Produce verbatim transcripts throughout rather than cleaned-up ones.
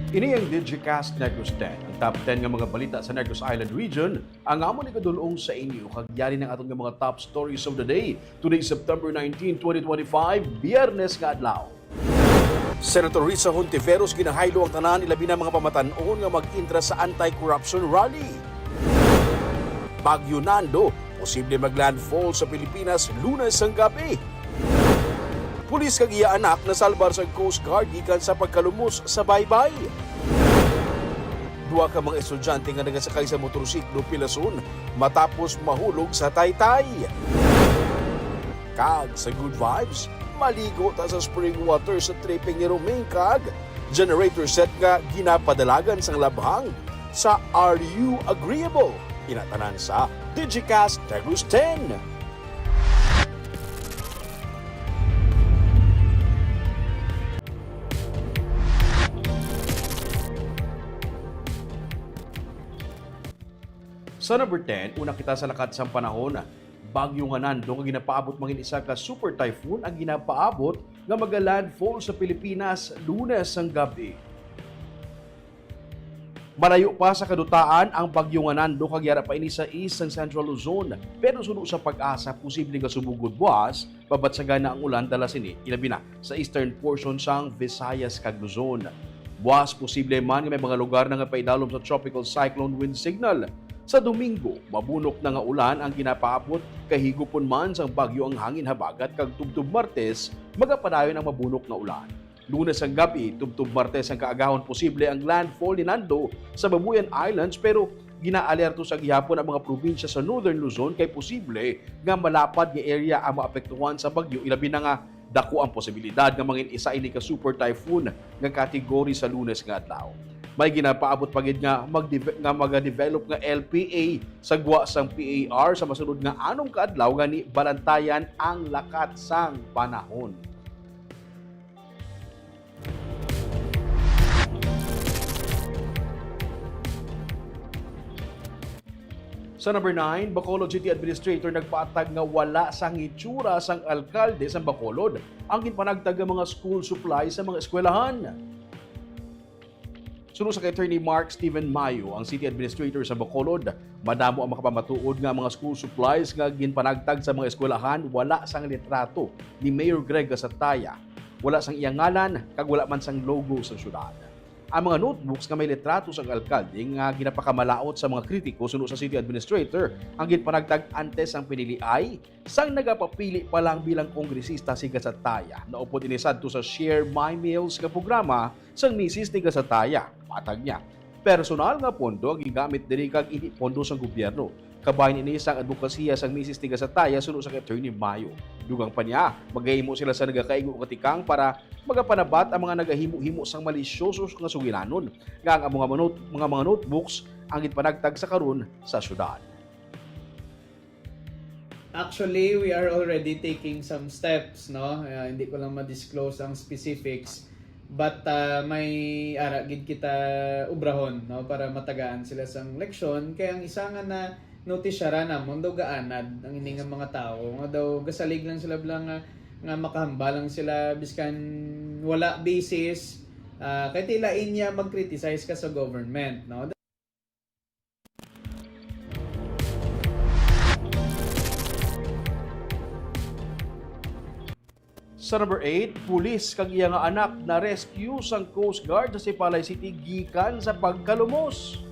Ini ang Digicast Negros ten, ang top ten nga mga balita sa Negros Island Region. Ang amon ikadulong sa inyo, kag yari ng aton nga mga top stories of the day. Today, September nineteen, twenty twenty-five, Biyernes nga adlaw. Senator Risa Hontiveros ginahaylo ang tanan, ilabi na mga pamatan-on nga mag-intra sa anti-corruption rally. Bagyo Nando, posible mag-landfall sa Pilipinas Lunes sang gabi. Pulis kag iya anak nasalbar sa Coast Guard gikan sa pagkalumos sa baybay. Duha ka mga estudyante nga nagasakay sa motorsiklo pilason matapos mahulog sa taytay. Kag sa good vibes, maligo ta sa spring water sa tripping ni Roming kag generator set nga ginapadalagan sang labhang sa Are You Agreeable? Inatanan sa Digicast Negros ten. Sa number ten, una kita sa lakat sang panahon. Bagyo nga Nando nga ginapaabot mangin isa ka super typhoon ang ginapaabot nga maga-landfall sa Pilipinas Lunes sang gabi. Malayo pa sa kadutaan ang bagyo nga Nando kag yara pa ini sa east sang Central Luzon. Pero suno sa PAGASA, posible nga sumugod buas, pabatsagan na ang ulan dala sini, ilabi na sa eastern portion sang Visayas kag Luzon. Buas posible man nga may mga lugar na nga paidalom sa tropical cyclone wind signal. Sa Domingo, mabunok na nga ulan ang ginapaabot, kay higupon man sang bagyo ang hangin habagat kag tubtob Martes, magapadayon ang mabunok nga ulan. Lunes ang gabi, tubtob Martes ang kaagahon, posible ang landfall ni Nando sa Babuyan Islands, pero ginaalerto sa gihapon ang mga probinsya sa Northern Luzon kay posible nga malapad nga area ang maapektuhan sa bagyo, ilabi na nga daku ang posibilidad nga mangin isa ini ka super typhoon nga category sa Lunes nga adlaw. May ginapaabot pa gid nga magdeve-, nga magadevelop nga L P A sa gwa sang P A R sa masunod nga anom ka adlaw, gani balantayan ang lakat sang panahon. Sa number nine, Bacolod City Administrator nagpatag nga wala sang hitsura sang alkalde sa Bacolod ang ginpanagtag nga mga school supplies sa mga eskwelahan. Suno sa kay Attorney Mark Steven Mayo, ang City Administrator sa Bacolod, madamo ang makapamatuod nga ang mga school supplies nga ginpanagtag sa mga eskwelahan wala sang litrato ni Mayor Greg Gasataya, wala sang iya ngalan, kag wala man sang logo sang syudad. Ang mga notebooks nga may litrato sang alkalde nga ginapakamalaot sa mga kritiko, suno sa City Administrator, ang ginpanagtag antes sang piniliay, sang nagapapili pa lang bilang kongresista si Gasataya. Naupod ini sadto sa Share My Meals nga programa sang misis ni Gasataya. Matag niya, personal nga pondo ang gingamit diri kag indi pondo sang gobyerno. Kabahin ini sang adbokasiya sang misis ni Gasataya, suno sa kay Attorney Mayo. Dugang pa niya, magahimo sila sa nagakaigo nga tikang para magapanabat ang mga nagahimo-himo sang malisyoso nga sugilanon nga ang amo nga mga not-, mga, mga notebooks ang ginpanagtag sa karon sa syudad. Actually, we are already taking some steps, no? Ah, hindi ko lang ma-disclose ang specifics, but, ah, may ara gid kita ubrahon, no, para matagaan sila sang leksyon. Kay ang isa nga na notisyara namon daw gaanad ang ini nga mga tawo, nga daw gasalig lang sila bala nga, nga makahambal lang sila biskan wala basis, ah, kay tila inya mag-criticize ka sa government, no? Sa number eight, pulis kag iya nga anak na-rescue sang Coast Guard sa Sipalay City gikan sa pagkalumos.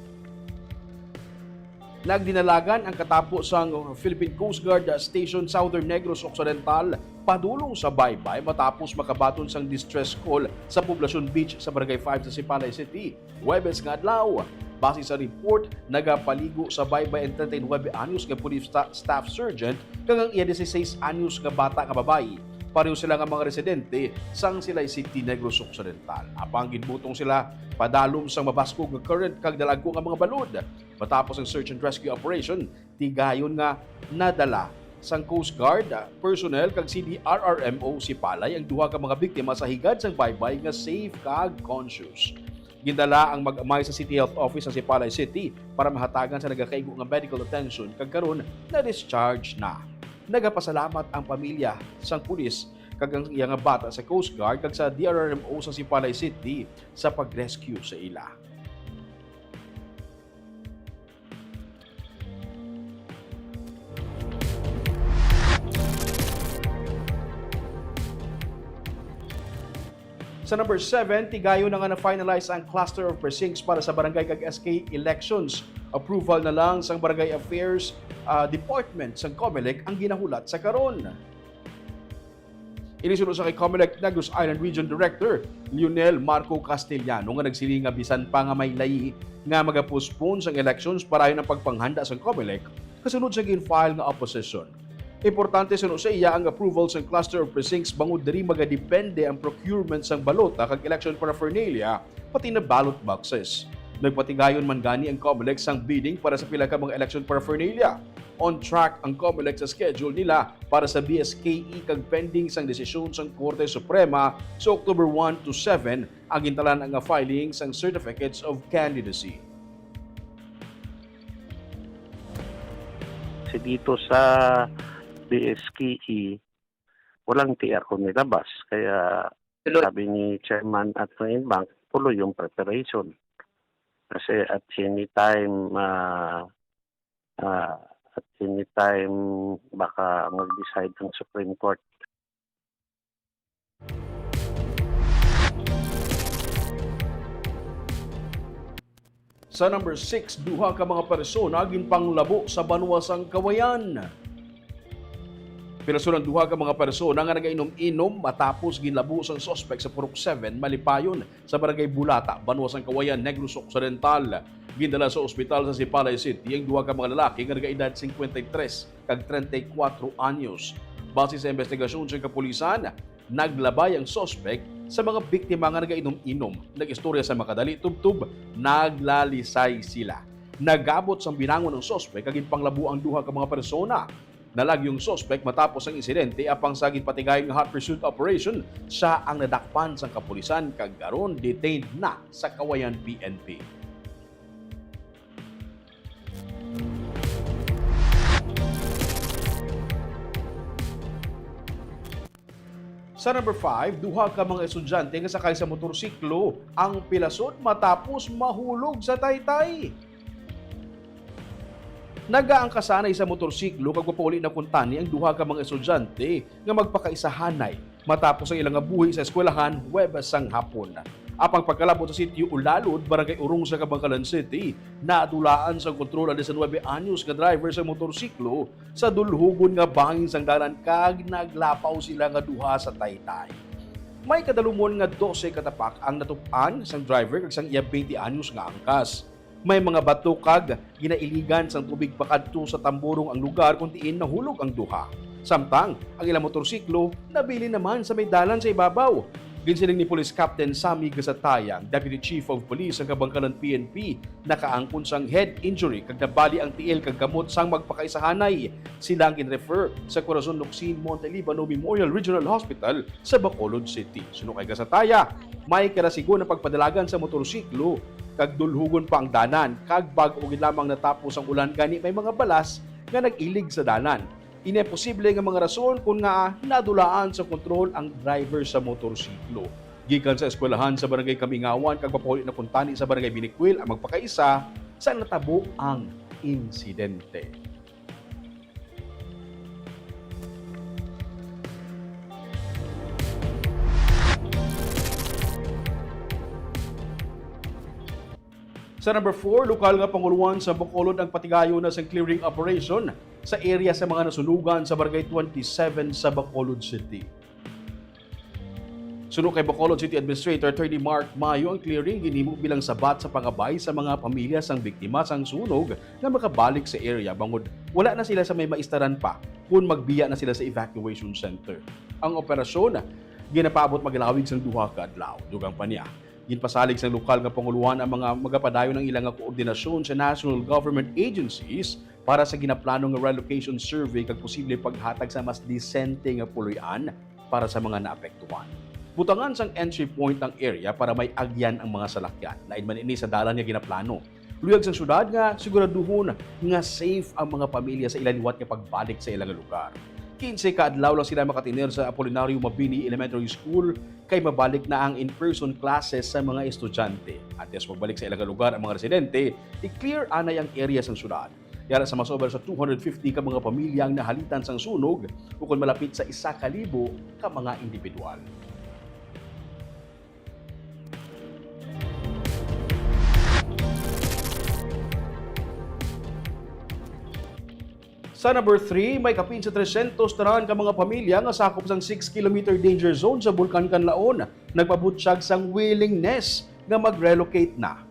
Nagdinalagan ang katapo sang Philippine Coast Guard Station Southern Negros Occidental padulong sa baybay matapos makabaton sang distress call sa Poblacion Beach sa Barangay five sa Sipalay City. Huwebes nga adlaw. Base sa report, nagapaligo sa baybay ang treinta y nuebe anyos nga police sta-, staff sergeant kag ang iya dieciséis anyos nga bata nga babayi. Pareho sila nga mga residente sang Silay City, Negros Occidental. Apang ginbutong sila padalom sang mabaskog nga current kag dalagko nga mga balod. Matapos ang search and rescue operation, tigayon nga nadala sang Coast Guard, ah, personnel kag C D R R M O Sipalay ang duha ka mga biktima sa higad sang baybay nga safe kag conscious. Gindala ang mag-amay sa City Health Office sa Sipalay City para mahatagan sa nagakaigo nga medical attention kag karon na-discharge na. Nagapasalamat ang pamilya sang pulis kag ang iya nga bata sa Coast Guard kag sa D R R M O sa Sipalay City sa pag-rescue sa ila. Sa number seven, tigayon na nga na-finalize ang cluster of precincts para sa barangay kag S K elections. Approval na lang sang Barangay Affairs, ah, Department sang Comelec ang ginahulat sa karon. Ini suno sa kay Comelec Negros Island Region Director Lionel Marco Castellano, nga nagsiling nga bisan pa nga may layi nga maga-postpone sang elections, parayon ang pagpanghanda sang Comelec kasunod sa gin-file nga opposition. Importante suno sa iya ang approval sang cluster of precincts, bangod diri magadepende ang procurement sang balota kag election paraphernalia, pati na ballot boxes. Nagpatigayon man gani ang Comelec sang bidding para sa pila ka mga election paraphernalia. On track ang Comelec sa schedule nila para sa B S K E kag pending sang desisyon sang Korte Suprema sa October one to seven ang gintalan-an nga filing sang Certificates of Candidacy. Kasi dito sa B S K E, walang T R O nilabas. Kaya Tuloy. Sabi ni Chairman at ng Bank, tuloy yung preparation. Kasi at any time, ah, ah, at any time, baka mag-decide ang Supreme Court. Sa number six, duha ka mga persona ginpanglabo sa banwa sang Kawayan. Pirason ang duha ka mga persona nga nagainom-inom matapos ginlabo sang suspek sa Purok seven, Malipayon, sa Barangay Bulata, banwa sang Kawayan, Negros Occidental. Gindala sa ospital sa Sipalay City ang duha ka mga lalaki nga nagaedad cincuenta y tres kag treinta y cuatro anyos. Base sa investigasyon sa kapulisan, naglabay ang suspek sa mga biktima nga nagainom-inom. Nag-istorya sa makadali tubtob, naglalisay sila. Nagabot sang binangon ang suspek kag ginpanglabo ang duha ka mga persona. Nalagyo ang suspek matapos ang insidente, apang sa ginpatigayon nga hot pursuit operation, siya ang nadakpan sang kapulisan kag karon detained na sa Kawayan P N P. Sa number five, duha ka mga estudyante nga sakay sa motorsiklo ang pilasod matapos mahulog sa taytay. Nagaangkasanay sa motorsiklo kag papauli na kuntani ang duha ka mga estudyante nga magpakaisahanay matapos ang ilang nga buhi sa eskwelahan Huwebes sang hapon. Apang pagkalabot sa sitio Ulalod, Barangay Urong sa Kabankalan City, nadulaan sa kontrol ang diecinuebe anyos nga driver sa motorsiklo sa dulhugon nga bahin sang dalan kag naglapaw sila nga duha sa taytay. May kadalumon nga dose ka tapak ang natup-an sang driver kag sang iya twenty anyos nga angkas. May mga bato kag ginailigan sang tubig pakadto sa tamborong ang lugar kon diin nahulog ang duha. Samtang ang ilang motorsiklo nabilin naman sa may dalan sa ibabaw. Ginsiling ni Police Captain Sammy Gasatayang, Deputy Chief of Police sang Kabankalan P N P, nakaangkon sang head injury kag nabali ang tiil kag kamot sang magpakaisahanay. Sila ang gin-refer sa Corazon Locsin Monte Libano Memorial Regional Hospital sa Bacolod City. Suno kay Gasataya, may karasigon ang pagpadalagan sa motorsiklo kag dulhugon pa ang dalan, kag bag-o gid lamang natapos ang ulan gani may mga balas nga nag-ilig sa dalan. Ini ang posible nga mga rason kon ngaa nadulaan sa kontrol ang driver sa motorsiklo. Gikan sa eskwelahan sa Barangay Kamingawan kag papauli na kuntani sa Barangay Binikwil ang magpakaisa sa natabo ang insidente. Sa number four, lokal nga panguluan sa Bacolod ang patigayon na sang clearing operation sa area sa mga nasunugan sa Barangay twenty-seven sa Bacolod City. Suno kay Bacolod City Administrator Attorney Mark Mayo, ang clearing ginhimo bilang sabat sa pangabay sa mga pamilya sang biktima sang sunog nga makabalik sa area, bangod wala na sila sa may maistaran pa kon magbiya na sila sa evacuation center. Ang operasyon ginapaabot maglawig sang duha ka adlaw. Dugang pa niya, ginpasalig sang lokal nga panguluan ang mga magapadayon ang ilang nga koordinasyon sa national government agencies para sa ginaplano nga relocation survey kag posible paghatag sa mas disente nga puloy-an para sa mga naapektuhan. Butangan sang entry point ang area para may agyan ang mga salakyan. Lain man ini sa dalan nga ginaplano. Luyag sang syudad nga siguraduhon nga safe ang mga pamilya sa ila liwat nga pagbalik sa ila nga lugar. Kinse ka adlaw lang sila makatener sa Apolinario Mabini Elementary School kay mabalik na ang in-person classes sa mga estudyante. Antes magbalik sa ilang lugar ang mga residente, i-clear anay ang area sang syudad. Yara sa mas over sa two hundred fifty ka mga pamilya ang nahalitan sang sunog, ukon malapit sa isa ka libo ka mga individual. Sa number three, may kapin sa tresyentos tanan ka mga pamilya nga sakop sang six kilometer danger zone sa Bulkan Kanlaon nagpabutyag sang willingness nga mag-relocate na.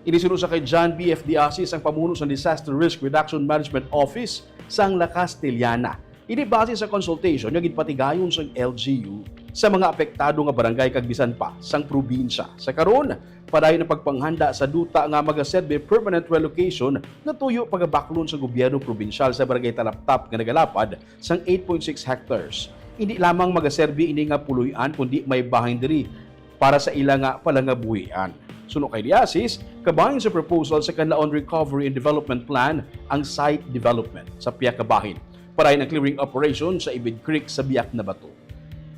Ini suno sa kay John B F Diasis, ang pamuno sa Disaster Risk Reduction Management Office sang La Castellana. Ini base sa consultation nga ginpatigayon sang L G U sa mga apektado nga barangay kag bisan pa sang probinsya. Sa karon, padayon ang pagpanghanda sa duta nga magaserbi permanent relocation nga tuyo pagabaklon sa gobyerno probinsyal sa Barangay Talaptap nga nagalapad sang eight point six hectares. Hindi lamang magaserbi ini nga puloy-an, kundi may bahin diri para sa ila nga palangabuhian. Suno kay Diasis, kabahin sa proposal sa Kanlaon Recovery and Development Plan ang site development sa pihak kabahin. Padayon ang clearing operation sa Ibid Creek sa Biak na Bato.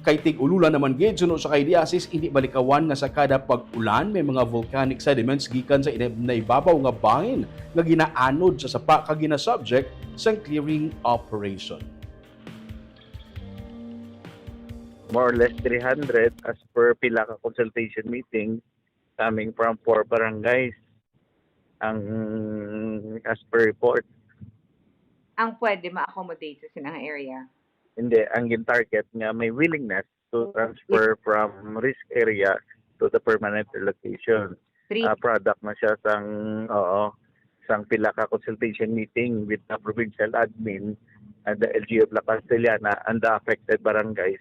Kay tig-ululan naman gid, suno sa kay Diasis, hindi malikawan nga sa kada pag-ulan may mga volcanic sediments gikan sa inib-, naibabaw nga bahin nga ginaanod sa sapa kag ginasubject sang clearing operation. More or less three hundred as per pila ka consultation meeting coming from four barangays ang as per report. Ang pwede ma-accommodate sa sinang area? Hindi, ang gin-target nga may willingness to transfer from risk area to the permanent relocation. Three. Ah, product na siya sang, oo, sang pila ka consultation meeting with the provincial admin and the L G U of La Castellana and the affected barangays.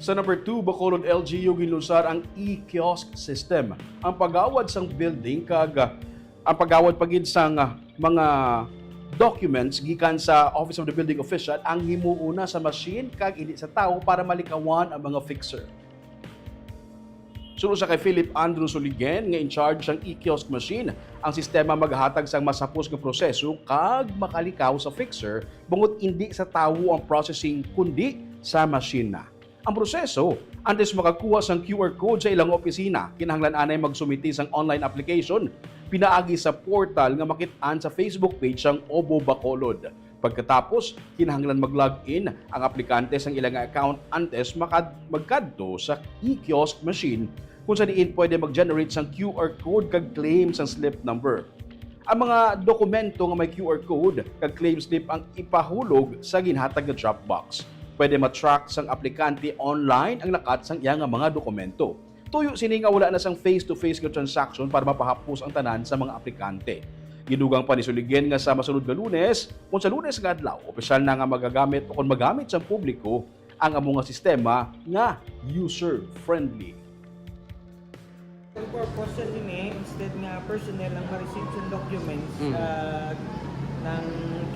Sa number two, Bacolod L G U ginlunsar ang e-kiosk system. Ang pagawad sang building kag, ah, ang pagawad pa gid sang, ah, mga documents gikan sa Office of the Building Official ang himuon na sa machine kag hindi sa tawo para malikawan ang mga fixer. Suno sa kay Philip Andrew Suligen nga in charge sang e-kiosk machine, ang sistema magahatag sang mas hapos nga proseso kag makalikaw sa fixer bangod indi sa tawo ang processing kundi sa machine na. Ang proseso, antes makakuha sang Q R code sa ilang opisina, kinahanglan anay magsumiti sang online application pinaagi sa portal nga makit-an sa Facebook page sang Obo Bacolod. Pagkatapos, kinahanglan mag-log in ang aplikante sang ila nga account antes makad-, magkadto sa e-kiosk machine, kung sa diin pwede mag-generate sang Q R code kag claim sang slip number. Ang mga dokumento nga may Q R code kag claim slip ang ipahulog sa ginhatag nga drop box. Pwede ma-track sang aplikante online ang lakat sang iya nga mga dokumento. Tuyo sini nga wala na sang face-to-face nga transaction para mapahapos ang tanan sa mga aplikante. Gidugang pa ni Suligen nga sa masunod nga Lunes, kung sa Lunes nga adlaw, opisyal na nga magagamit o kung magamit sa publiko ang amo nga sistema nga user-friendly. Ang purpose sa ini, instead nga personnel ang ma-receive sa documents, Mm. ah, ng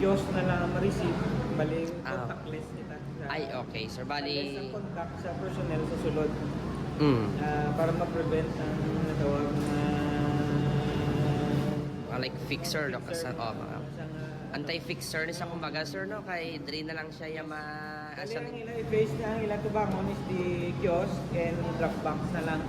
kiosk na lang ang ma-receive, bali Ah. contactless kita. Sa, Ay, okay. So, unless ang bali, contact sa personnel sa sulod, mm, ah, para ma-prevent ang natawag na mga like fixer, no? Kasi, oh, mga Sa nga- anti-fixer ni sa kumbaga, sir, no? Kay diri na lang siya yung ma... Bali, ang ila i-face na, ang ila tubangon is the kiosk and drop box na lang.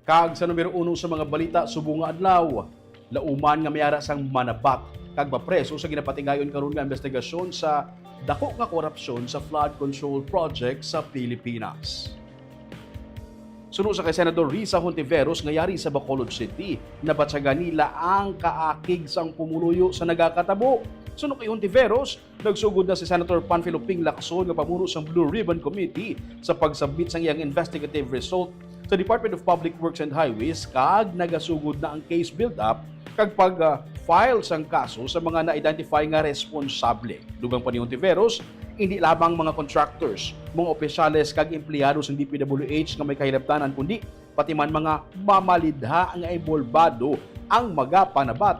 Kag sa numero uno sa mga balita subong nga adlaw, lauman nga may ara sang manabat kag mapreso sa ginapatigayon karon nga investigasyon sa dako nga korupsyon sa flood control project sa Pilipinas. Suno sa kay Senador Risa Hontiveros nga yari sa Bacolod City, nabatyagan nila ang kaakig sang pumuluyo sa nagakatabo. Suno kay Hontiveros, nagsugod na si Senator Panfilo Ping Lacson nga pamuno sang Blue Ribbon Committee sa pag-submit sang iyang investigative result sa Department of Public Works and Highways, kag nagasugod na ang case build-up kag pag-file sang kaso sa mga na-identify nga responsable. Dugang pa ni Hontiveros, hindi lamang mga contractors, mga opisyales kag empleyado sang D P W H nga may kahinabtanan, kundi pati man mga mamalidha nga inbolbado ang magapanabat.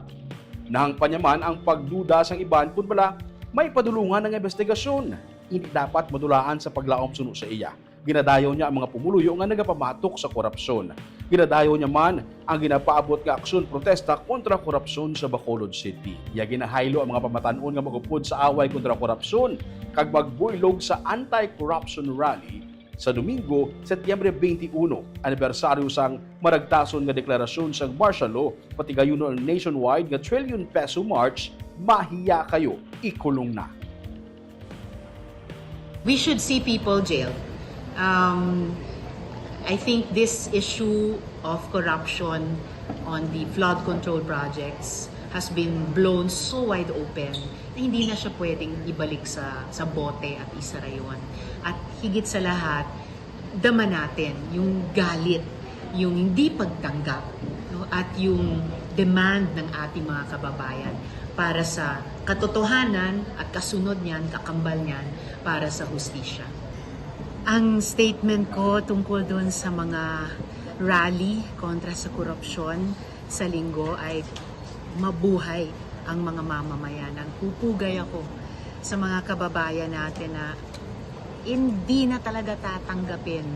Nahangpan niya man ang pagduda sang iban kun bala May padulungan ang investigasyon. Hindi dapat madulaan sa paglaom suno sa iya. Ginadayaw niya ang mga pumuluyo nga nagapamatok sa korupsyon. Ginadayaw niya man ang ginapaabot nga aksyon protesta kontra korupsyon sa Bacolod City. Iya ginahaylo ang mga pamatan-on nga mag-upod sa away kontra korupsyon kag magbuylog sa anti-corruption rally sa Domingo, Setyembre twenty-one, anibersaryo sang maragtason nga deklarasyon sang martial law, pati gayunon ang nationwide nga trillion peso march. Mahiya kayo, ikulong na. We should see people jailed. Um, I think this issue of corruption on the flood control projects has been blown so wide open na hindi na siya pwedeng ibalik sa, sa bote at isarayon. At higit sa lahat, dama natin yung galit, yung hindi pagtanggap, no? At yung demand ng ating mga kababayan para sa katotohanan at kasunod niyan, kakambal niyan para sa hustisya. Ang statement ko tungkol doon sa mga rally kontra sa korupsyon sa Linggo ay mabuhay ang mga mamamayan. Nagpupugay ako sa mga kababayan natin na hindi na talaga tatanggapin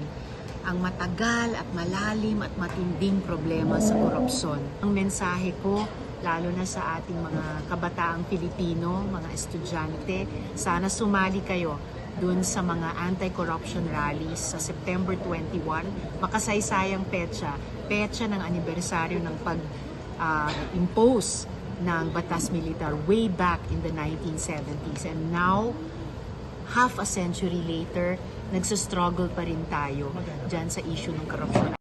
ang matagal at malalim at matinding problema sa korupsyon. Ang mensahe ko, lalo na sa ating mga kabataang Pilipino, mga estudyante, sana sumali kayo dun sa mga anti-corruption rallies sa September twenty-one. Makasaysayang petsa, petsa ng anibersaryo ng pag, ah, impose ng batas militar way back in the nineteen seventies. And now, half a century later, nagsustruggle pa rin tayo dyan sa issue ng korupsyon.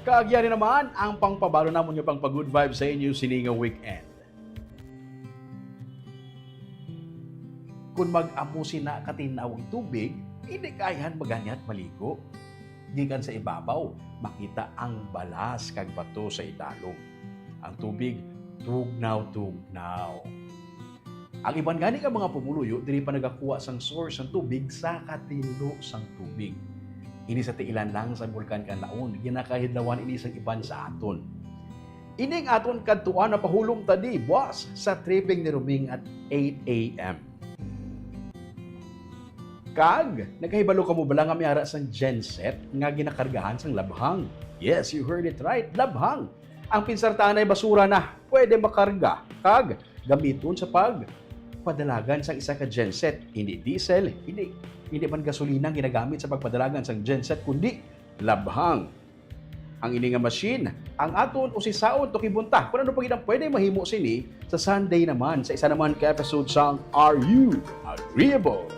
Kag yari naman ang pangpabalo namon nga pangpa-good vibes sa inyo sini nga weekend. Kon mag-amo sina katin-aw ang tubig, hindi kaihan maganyat maligo. Gikan sa ibabaw, makita ang balas kag bato sa idalom. Ang tubig, tugnaw-tugnaw. Ang iban gani nga mga pumuluyo diri pa nagakuha sang source sang tubig sa katinlo sang tubig. Ini sa tiilan lang sa Bulkan Kanlaon, ginakahidlawan ini sang iban sa aton. Ining aton kadtuan, napahulom ta di buwas sa tripping ni Roming at eight a.m. Kag, nakahibalo kamo bala nga may ara sang genset nga ginakargahan sang labhang? Yes, you heard it right, labhang! Ang pinsartaan ay basura na, pwede makarga, kag gamiton sa pagpadalagan sang isa ka genset. Hindi diesel, hindi, hindi man gasolina ang ginagamit sa pagpadalagan sang genset, kundi labhang. Ang ini nga machine, ang aton usisaon, tukibon ta kon ano pa gid ang pwede mahimo sini sa Sunday naman, sa isa naman ka episode sang Are You Agreeable?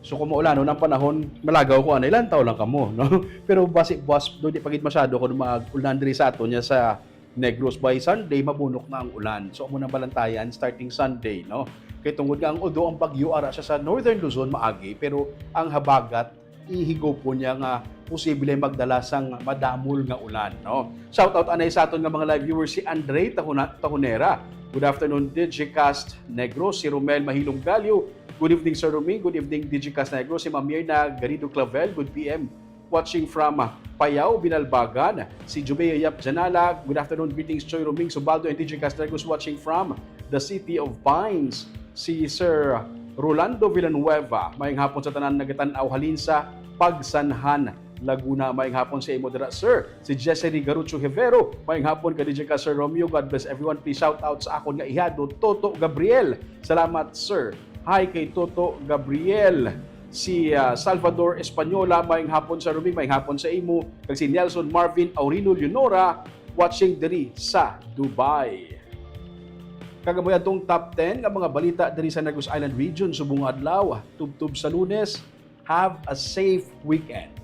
So, kung maulanon ang panahon, malagaw ko, anay, lantaw lang kamo, no? Pero basi, buwas, do, di pa gid masyado kung mag-ulan diri sa aton, niya sa Negros. By Sunday, mabunok na ang ulan. So, amo nang balantayan, starting Sunday, no? Kay tungod nga ang, although ang bagyo ara siya sa Northern Luzon maagi, pero ang habagat, ihigupon niya nga posible magdala sang madamol nga ulan, no? Shout out anay sa aton nga mga live viewers, si Andre Tahuna-, Tahunera. Good afternoon, Digicast Negros. Si Romel Mahilong Galio. Good evening, Sir Roming. Good evening, Digicast Negros. Si Ma'am Mirna Garrido Clavel. Good P M. Watching from, ah, Payao, Binalbagan. Si Jubea Yap Janala. Good afternoon, greetings, Choy Roming Subaldo and Digicast Negros, watching from the city of Pines. Si Sir Rolando Villanueva, maayong hapon sa tanan nagatan-aw halin sa Pagsanhan, Laguna. Maayong hapon sa imo dira, sir. Si Jesseny Garucho Hevero, maayong hapon ka Digicast, Sir Romeo. God bless everyone. Please shout out sa akon nga ihado, Toto Gabriel. Salamat, sir. Hi kay Toto Gabriel. Si, ah, Salvador Española, maayong hapon, Sir Roming, maayong hapon sa imo. Kag si Nelson Marvin Aurino Leonora, watching diri sa Dubai. Kag amoy atong top ten nga mga balita diri sa Negros Island Region subong adlaw, tubtob sa Lunes. Have a safe weekend.